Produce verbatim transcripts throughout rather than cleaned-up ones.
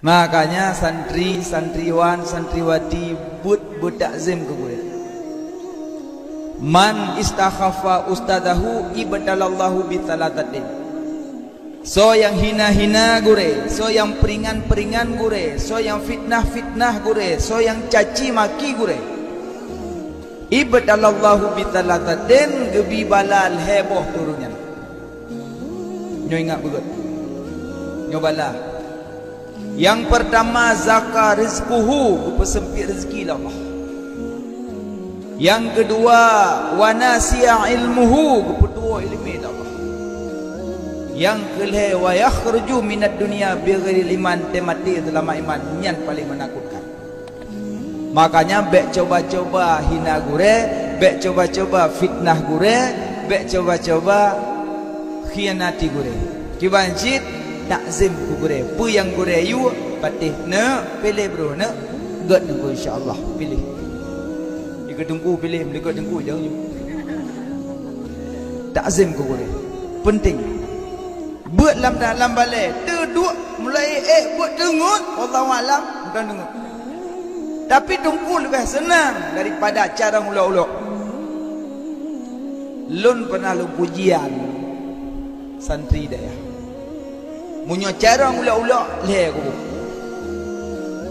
Makanya santri, santriwan, santriwati beuet beutakzim keu gurée. "Man istakhaffa ustadzahu ibtalallahu bitsalatsatin." Soe nyang hina-hina gurée, soe nyang peuringan-peuringan gurée, soe nyang fitnah-fitnah gurée, soe nyang caci maki gurée, ibtalallahu bitsalatsatin, geubi bala lhée boh keu ureuëng nyan. Nyoe ingat beugét. Nyoe bala. Nyang peurtama, zaqa rizquhu, geupeuseumpit rezeki lé Allah. Nyang keudua, wa nasiya ilmuhu, geupeutuwoe iéleumé lé Allah. Nyang keulhée, wa yakhruju minad dunya bighairil iman, teumaté seulama iman, nyan paléng meunakutkan. Makanya bék coba-coba hina gurée, bék coba-coba fitnah gurée, bék coba-coba khianati gurée. Kiban cit takzim keu gurée. Peue nyang gurée yue, patéh neuk, piléh broh neuk, gét neuk insya Allah piléh. Ikeu teungku piléh, meulikot teungku jauh nyoe. Takzim keu gurée. Penting. Beuet lam dalam balée, teuduek mulai ék beuet teungeut, wallahu alam, bukan teungeut. Tapi teungku leubeh seunang daripada carông ulok-ulok. Lôn pernah lôn pujian santri dayah. Meunyoe carông ulok-ulok, lhée kubu.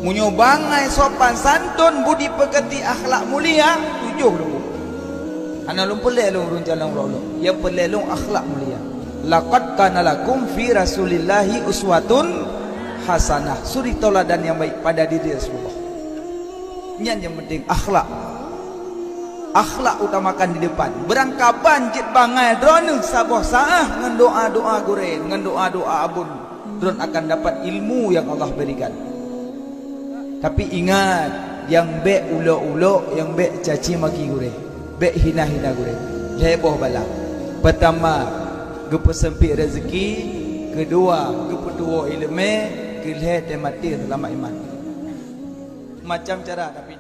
Meunyoe bangai sopan santun, budi peukeuti, akhlak mulia, tujoh lôn kubu. Hana lôn peureulée lôn ureuëng carông ulok-ulok. Nyang peureulée lôn akhlak mulia. "Laqad kana lakum fi Rasulillahi uswatun hasanah." Suri tauladan nyang baik pada diri Rasulullah. Nyan nyang penting, akhlak. Akhlak utamakan di depan. Beurangkaban jeuet bangai droeneueh saboh saah ngon doa-doa gurée, ngon doa-doa abon, droen akan dapat ilmu nyang Allah berikan. Tapi ingat, nyang bék ulok-ulok, nyang bék caci maki gurée, bék hina-hina gurée. Lhée boh bala. Peurtama, geupeuseumpit rezeki, keudua, geupeutuwoe iéleumé, keulhée teumaté seulama iman. Macam cara tapi